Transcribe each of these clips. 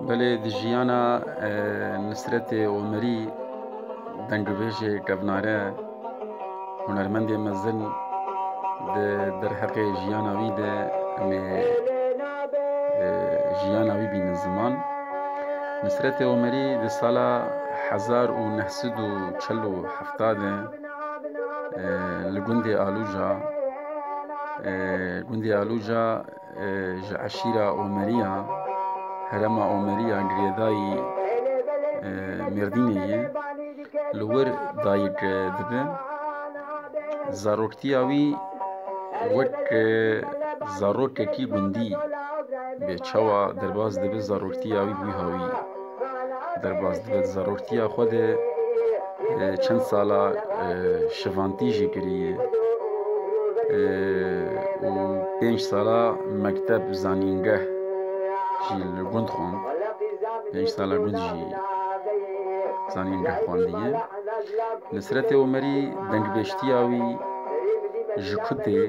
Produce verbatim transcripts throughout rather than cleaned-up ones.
Belê di jiyana, e, Nisretê Omerî, dengbêjê kevnare, hunermendê mezin, di derheqê jiyana wî de em ê, e, jiyana wî bînin ziman. Nisretê Omerî di sala hezar û neh sed û çel û heft de, e, li gundê Alûja, e, gundê Alûja, e, ji eşîra Omeriya, herêma Omeriya girêdayî, e, Mêrdînê ye. Li wir dayik, e, dibe. Zaroktiya wî wek, e, zarokekî gundî bê çawa derbas dibe, zaroktiya wî bi wî hawî derbas dibe. Di zaroktiya xwe de, e, çend sala, e, şivantî jî kiriye. E, û pênc sala mekteb, zanîngeh jî li gund xwend. Pênc sala gund jî zanîngeh xwendiye. Nisretê Omerî dengbêjtiya wî ji ku tê,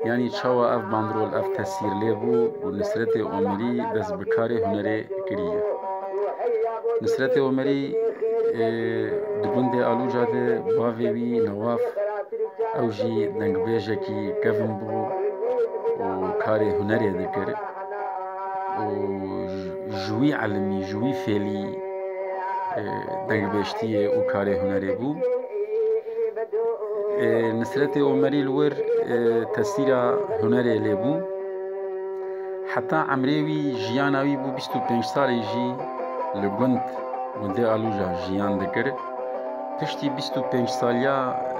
yanî çawa ev bandrol, ev tesîr lê bû û Nisretê Omerî dest bi karê hunerê kiriye. Nisretê Omerî, e, di gundê Alûca de bavê wî Newaf, ew jî dengbêjekî kevin bû û karê hunerê dikir û ji, ji wî elimî, ji wî fêlî, e, dengbêjtiyê û karê hunerê bû. E, Nisretê Omerî li wir, e, tesîra hunerê lê bû. Heta emrê wî, jiyana wî bû bîst û pênc salî jî li gund, gundê Alûja jiyan dikir. Piştî bîst û pênc saliya,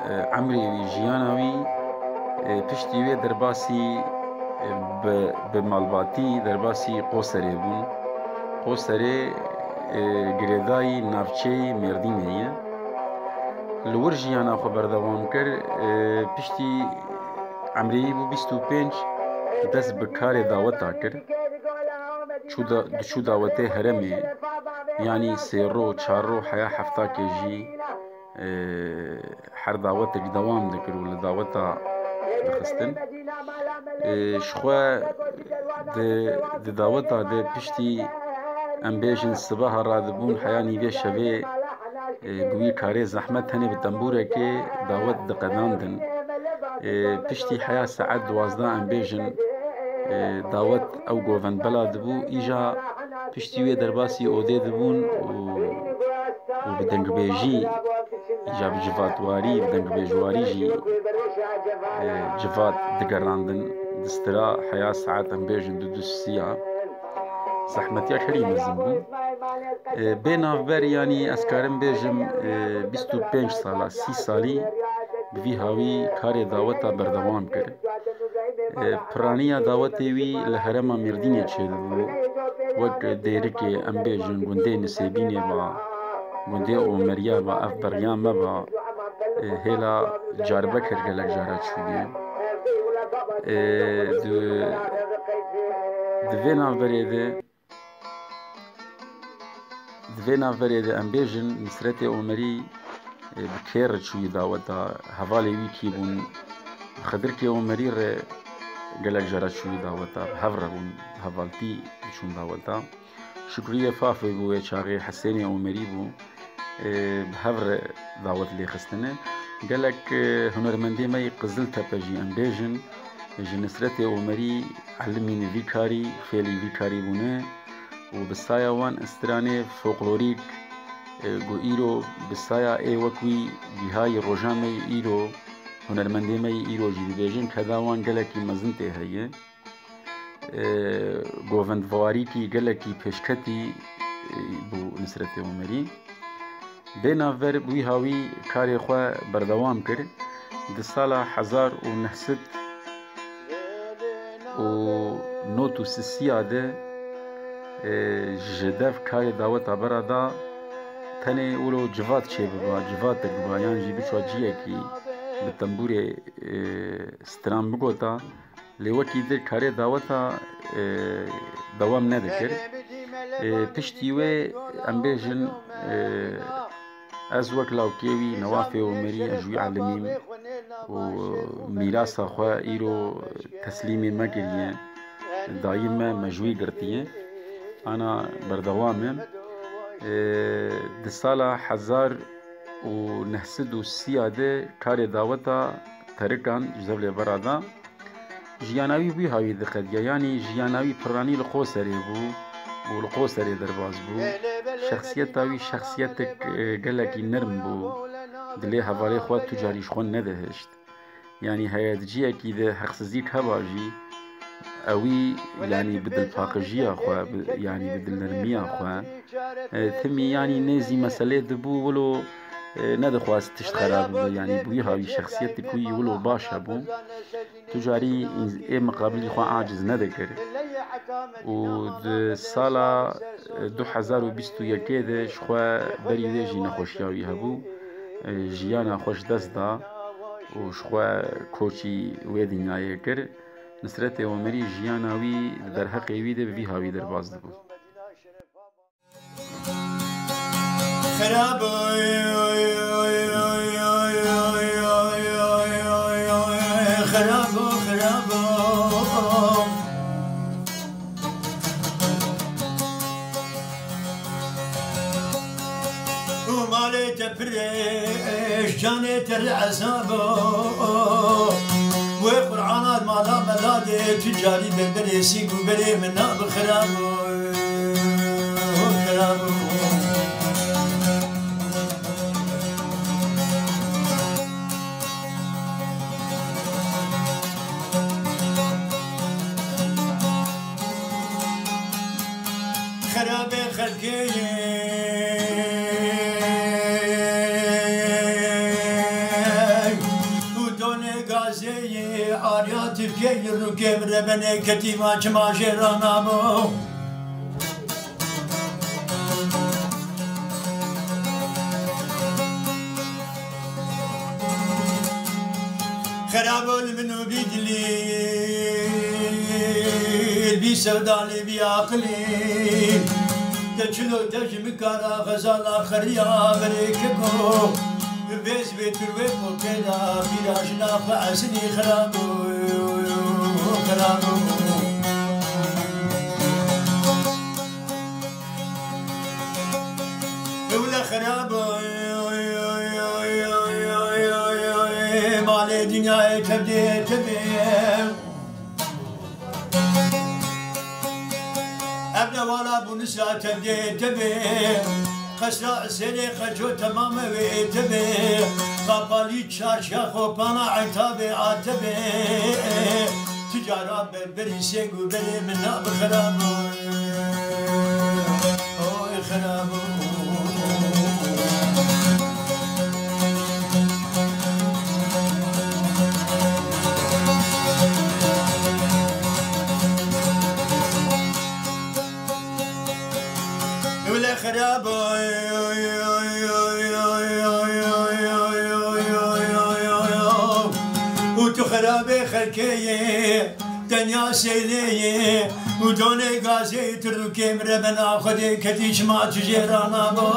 e, emrê wî, jiyana wî, e, piştî wê derbasî, e, bi, bi malbatî derbasî Qoserê bûn. Qoserê, e, girêdayî navçeyê Mêrdînê ye. Li wir jiyana xwe berdewam kir. E, piştî emrê wî bû bîst û pênc, dest bi karê daweta kir. Çû da-, diçû dawetê herêmê, yanî sê ro, çar ro, heya heftakê jî, e, her dawetek dewam dikir û li daweta dixistin. E, ji xwe di, di daweta de piştî, em bêjin, sibeha radibûn, heya nîvê şevê, e, bi wî karê zehmet tenê bi tembûrekê dawet diqedandin. E, piştî heya saet duwazdeh, em bêjin, e, dawet ew govend bela dibû, îja piştî wê derbasî odê dibûn û, û bi dengbêjî, îja bi civatwarî, bi dengbêjwarî jî, e, civat digerandin. Distira heya saet, em bêjin, du du sisiya. Zehmetiya herî mezin bû. E, bê navber, yanî ez karim bêjim, e, bîst û pênc sala, sî salî bi vî hawî karê daweta berdewam kir. E, piraniya dawetê wî li herêma Mêrdînê çêdibû. Wek Dêrikê, em bêjin, gundê Nisêbînê ba, gundê Omeriya ba, ev beriya me ba, e, hêla Carbekir gelek cara çûye. E, di, di vê navberê de, di vê navberê de em bêjin, Nisretê Omerî, e, bi kê re çûyî daweta, hevalê wî kî bûn? Bi Xidirkê Omerî re gelek cara çûyî daweta, bi hev re bûn, bi hevaltî diçûn daweta. Şukriyê Fafê bû wê çaxê, Hesênê Omerî bû, e, bi hev re dawet lê xistine. Gelek, e, hunermendê me yê Qiziltepe jî em bêjin, ji Nisretê Omerî elimîne vî karî, fêlî vî karî bûne û bi saya wan stranê folklorîk, e, ku îro bi saya ê wek wî bîhayî roja me yê îro, hunermendê me yê îro jî dibêjin, keda wan gelekî mezin tê heye. E, govendvarîkî gelekî pêşketî, e, bû Nisretê Omerî. Bê navber bi wî hawî karê xwe berdewam kir. Di sala hezar û neh sed û nod û sisiya de, e, ji dev karê daweta bera da, tenê wilo civat çêbiba, civatek biba, yan jî biçwa ciyekî bi tembûrê, e, stran bigota. Lê wekî dir karê daweta, e, dewam nedikir. E, piştî wê, em bêjin, e, ez wek lawkê wî, Newafê Omerî, ez ji wî elimîm. û mîrasa xwe îro teslîmê me kiriye. Dayî me, me ji wî girtiye. Ana berdewam e. E, di sala hezar û neh sed û sî de karê daweta terikan ji Zevlê Bera da. Jiyana wî wî hawî diqediya, yanî jiyana wî piranî li Qoserê bû û li Qoserê derbas bû. Şexsiyeta wî şexsiyetek, e, gelekî nerm bû. Dilê hevalê xwe tu carî ji xwe nedihişt. Yanî heye di ciyekî de heqsizîk heba jî, ewî, yanî bi dilpaqijiya xwe, bi, yanî bi dilnermiya xwe, e, timî, yanî nêzî meselê dibû, wilo, e, nedixwast tişt xerab bibe, yanî bi wî hawî şexsiyetek wî wilo baş hebû. Tu carî ê miqabilî xwe aciz nedikir. Û di sala, e, du hezar û bîst û yekê de ji xwe berî wê jî nexweşiya wî hebû. E, jiyana xwe ji dest da û ji xwe koçî wê dinyayê kir. Nisretê Omerî jiyana wî di derheqê wî de bi vî hawî derbas dibû. Xirabo, xirabo, xirabo. Û malê te pir e, ji canê te li ezabo. Wê Qur'ana mala mela de tu carî berberê sîg û berê min nabixirabo. Xerabê xelkê ye û donê gazê ye, arya tifkê li rûkê min rebenê ketî ma çima jê ranabo. Xerabo li min û bî dilî, bî sewda lê bî aqilî. Te çilo te ji min kara xezala xeriya berê keko. Vêz vê tu wê potê da bîra jina xwe esinî xirabo, xirabo. Ewle xirabo, malê dinyayê tevdê tevê. Ev newala bû nisa tevdê tevê. Qesra serê qeco temame wê tevê. Qapalî çarşiya xopana etabê a tevê. Ticara berberî sêg û berê min nabixirabo. Oy xirabo. Wile xirabo. Û tu xirabê xelkê yê, tenya seylê yê. Û donê gazê tu rûkê min re bena Xwedê ketî çima tu jê ranabo.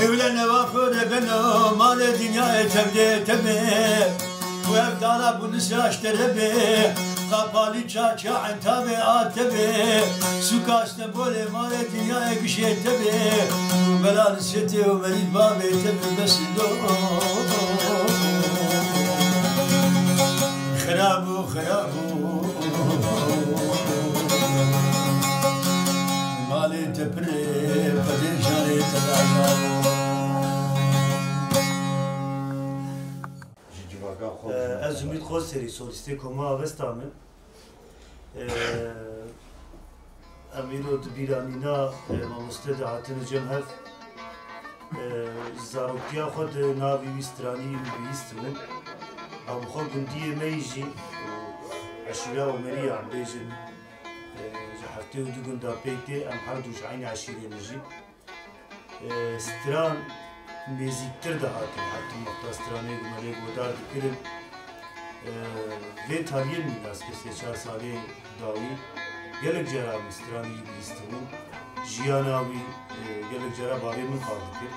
Ewle newa xwe re beno, malê dinyayê tevdê tevê. Û ev dara bû nisra ji te re bê, qapalî çarçiya entabê a tevê. Sûka Stenbolê malê dinyayê gişê tevê. Û bela Nisretê û Merîd babê tevê bes do. Xirabo, xirabo. Malê te pirê, qedê carê te dana. Ji civaka xwe Ee, ez Umît Xoserî, solîstê Koma Avesta me. Ee, em îro di bîranîna, e, mamoste de hatine cem hev. Ee, ji zaroktiya xwe de navê wî stranî wî bihîstibûn. Ew bi xwe gundiyê me yî jî, eşîra Omerî ya em bêjin, e, ji heftê û du gunda pêk tê, em her du ji eynî eşîrê ne jî. E, stran nêzîktir dihatin, her tim wexta stranê gumelê guhdar dikirin. E, vê tariyên mînas ke sê çar salê dawî gelek cara min stranî wî bihîstibûn. jiyana wî, e, gelek cara bavê min qal dikir.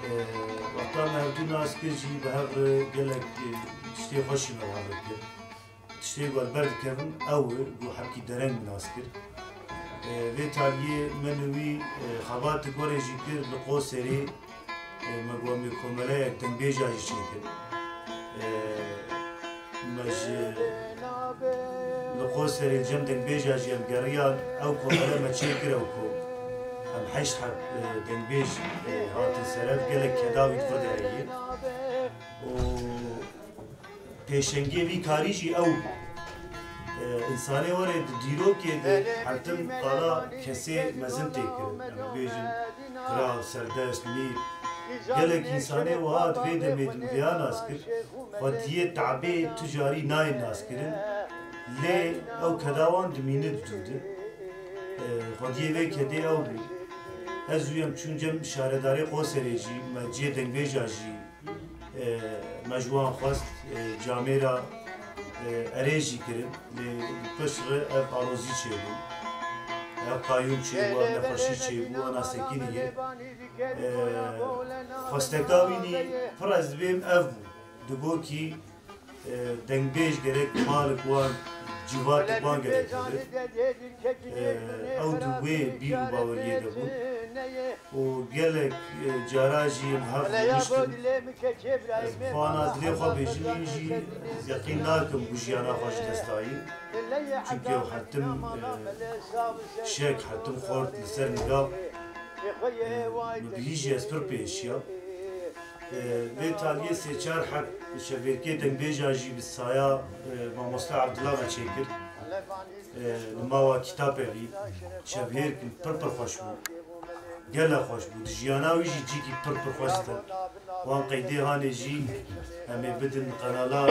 E, Wexta me hevdû nas kir jî bi hev re gelek, e, tiştê xweşî me bi hev re kir. Tiştê ku ez berdikevim ew e, ku hemkî dereng min nas kir. E, vê taliyê min û wî, e, xebat gorê jî kir li Qoserê, e, me got em ê komeleyek dengbêja jî çêkin. E, me ji li Qoserê cem dengbêja jî em geriyan, ew komele me çêkir ew ku em heşt heb, e, dengbêj, e, hatin ser ev, gelek keda wî di vir de heye. Û Pêşengê vî karî jî ew bû. E, Însanê were di dîrokê de her tim qala kesê mezin tê kirin. Em bibêjin kral, serdest, mîr. Gelek însanê wiha di vê demê de min vêya nas kir, xwediyê tabê tu carî nayên naskirin, lê ew keda wan dimîne di dû de. E, xwediyê vê kedê ew bû. Ez û em çûn cem şaredarê Qoserê jî, me cihê dengbêja jî, E, me ji wan xwest, e, camêra, e, erê jî kirin, lê li pişt re ev alozî çêbû. Ev qayûm çêbû, ev nexweşî çêbû, ana sekiniye. E, Xwesteka wî nî pir ez dibêm ev bû. Digot kî, e, dengbêj gerek malik wan, civat wan gerek hebe. E, ew di wê bîr û baweriyê de bûn. û gelek, e, cara jî em hev rûniştin. Ez bi xwe ana dilê xwe bêjim, min jî yeqîn nakim ku jiyana xwe ji dest dayî. Çimkî ew her tim, e, şek, her tim xort li ser nigav. E, min bihî jî ez pir pêşiya. E, vê taliyê sê çar heb şevêrkê dengbêja jî bi saya, e, mamoste Abdullah me çêkir. E, li mawa kitapevî şevhêrkin pir pir xweş bû. Gelek xweş bû. Di jiyana wî jî cîkî pir pir xweş didin. Wan qeydê hanê jî em ê bidin qenala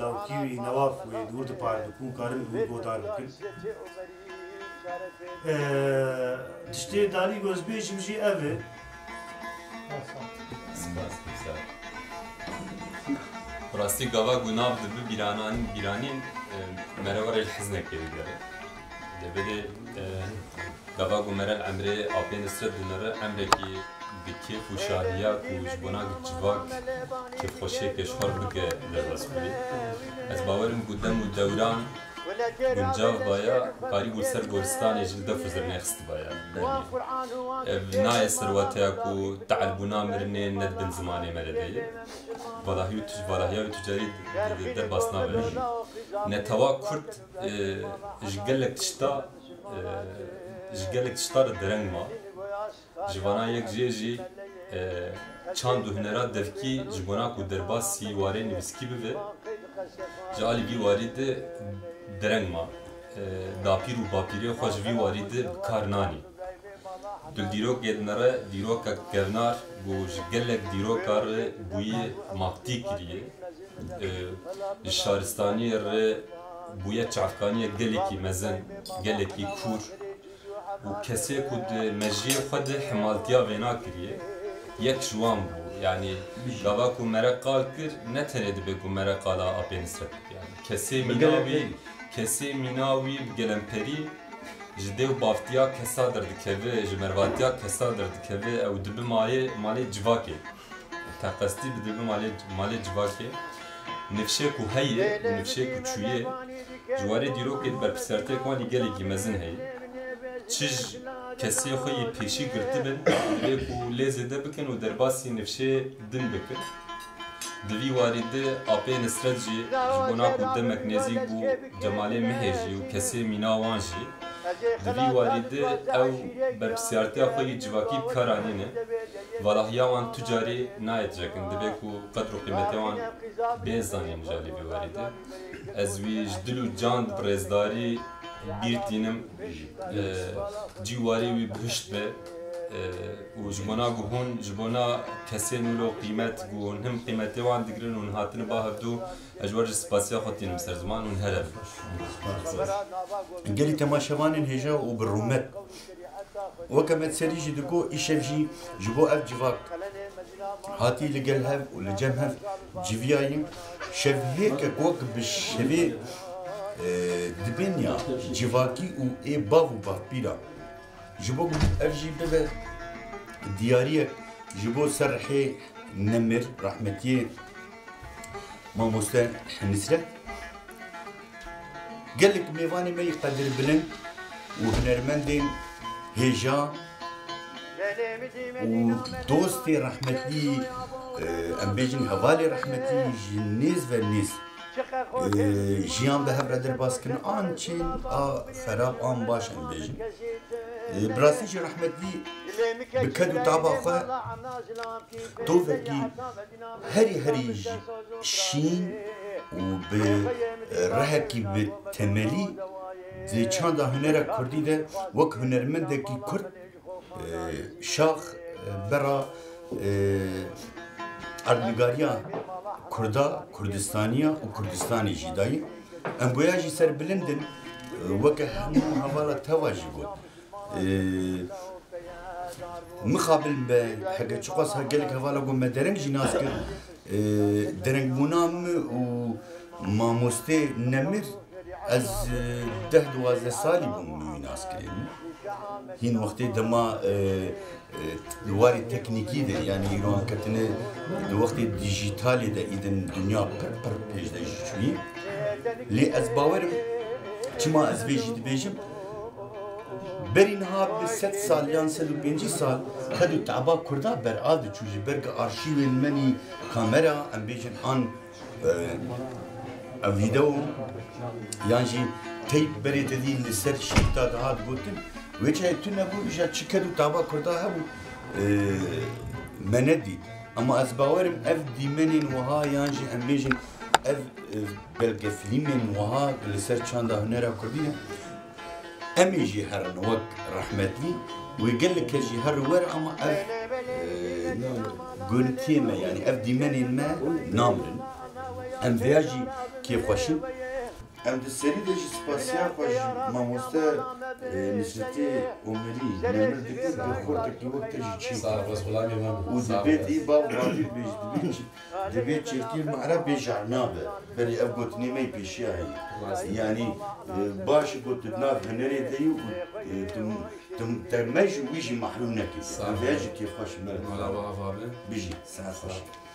lawkî wî Newaf wê dûr diparve ku hûn karin bi wî godar bikin. E, tiştê danî ku ez bêjim jî ev e. Spas, spas. Rastî gava ku nav dibi bîranan, bîranîn, e, mere were li hiznek pê digere. Lê belê, e, gava ku mere li emrê Apê Nisret dinere, emrekî bi kêf û şadiya ku ji bona civak kêfxweşiyekê ji xwe re bike derbas bûye. Ez bawer im ku dem û dewran guncav baya, qarî bû ser goristanê jî li def û zirnê xistibaya. Ev nayê serweteya ku teelbûna mirinê ne di bin zimanê me re de ye. Valahî û tu-, valahiya wî tucarî de, de, derbas nabe. Netewa Kurd, e, ji gelek tişta, e, ji gelek tişta re dereng ma. Ji vana yek jê jî, e, çand û hunera devkî ji bona ku derbasî warê nivîskî bibe, ji alî vî warî de dereng ma. E, dapîr û bapîrê xwe ji vî warî de bi kar nanî. Tu li dîrokê dinere dîrokek kevnar ku ji gelek dîroka re bûye maqtî kiriye. E, ji şaristaniyê re bûye çavkaniyek gelekî mezin, gelekî kûr. Û kesê ku di mejiyê xwe de hemaltiya vêna kiriye, yek ji wan bû. Yanî gava ku mere qal kir, ne tenê dibe ku mere qala Apê Nisret bike. Yanî kesê mîna wî, kesê mîna wî bi gelemperî ji dê û bavtiya kesa derdikeve, ji mervatiya kesa derdikeve, ew dibe malê, malê civakê. Teqestî bidibe malê, malê civakê. Nifşê ku heye û nifşê ku çûye, ji warê dîrokê di berpirsiyartiyek wan î gelekî mezin heye. Çi ji kesê xwe yê pêşî girtibin, divê ku lê zêde bikin û derbasî nifşê din bikin. Di vî warî de Apê Nisret jî ji bona ku demek nêzîk bû Cemalê Mihê jî û kesê mîna wan jî, di vî warî de ew berpirsiyartiya xwe yê civakî bi kar anîne. Valahiya wan tu carî nayê dijekin. Divê ku qedr û qîmetê wan bê zanîn ji alî vî warî de. Ez wî ji dil û can bi rêzdarî bîr tînim. E, cî warê wî bihişt be. E, û ji bona ku hûn, ji bona kesên wilo qîmet, ku hûn him qîmetê wan digirin, hûn hatine ba hevdû, ez ji we re spasiya xwe tînim ser ziman, hûn here bin. Gelî temaşevanên hêja û bi rûmet. Weke me serî jî digot, îşev jî ji bo ev civak hatî li gel hev û li cem hev civiyayî. Şevhêrkek wek bi şevê, e, dibên ya civakî û ê bav û bavpîra. Ji bo ku ev jî bibe diyariyek ji bo ser rihê nemir, rehmetiyê mamoste Nisret. Gelek mêvanê me yî qedirbilind û hunermendên hêja û dostê rehmetlî, e, em bêjin hevalê rehmetlî ji nêz ve nêz, e, jiyan bi hev re derbas kirin, an çin, a xerab, an baş em bêjin. E, bi rastî jî rehmetlî bi ked û taba xwe tovekî herî herî jî şîn û bi rehekî bi temelî di çanda hunera kurdî de wek hunermendekî kurd, e, şax, e, bera, e, erdnîgariya kurda, kurdistaniya û Kurdistanê jî dayî. Em goya jî serbilind in, e, weke hemû hevala teva jî got. E, mixabil be, heke çiqas her gelek hevala ku me dereng jî nas kir, e, derengbûna min û mamostê Nemir, ez, e, deh duwazdeh salî bûm min wî nas kirê min. Hîn wextê dema, e, e, di warê teknîkî de, yanî îro em ketine di wextê dîjîtalê de, îdin dinya pir pir pêş de jî çûyî. Lê ez bawerim, çima ez vê jî dibêjim, berî niha bi sed sal yan sed û pêncî sal ked û teba kurda berav diçû, ji ber ku arşîvên me nî, kamera, em bêjin, an, e, ev vîdeo yan jî teyp berê te dî li ser şîrta dihat gotin. Wê çayê tune bû, îja çi ked û teba kurda hebû, e, me nedît. Ama ez bawerim ev dîmenên wiha yan jî em bêjin ev, e, belgefilmên wiha li ser çanda hunera kurdî ne. Em ê jî herin wek rehmetlî, wê gelek kes jî herin wer, ama ev, e, gunitiyê me, yanî ev dîmenên me namirin. Em vêya jî kêfxweş in. Em di serî de jî spasiya xwe ji mamoste, e, Nisretê Omerî Nemir dikin, bi xurtekî wek te jî çêbû. Sağ ol, xulamê me bû. Û dibêt î bav Badî bêj, dibêt çi? Divê çêlkê mehra bêjarna be. Berê ev gotinê me yê pêşiya heye. Rast. Yanî, e, baş e ku tu di nav hunerê de yî û, e, tu, tu, te me ji wî jî mehrûm nekiriye. Sağ ol. Em vê jî kêfxweş in. Mala we ava be. Bijî. Sağ ol. Sağ ol.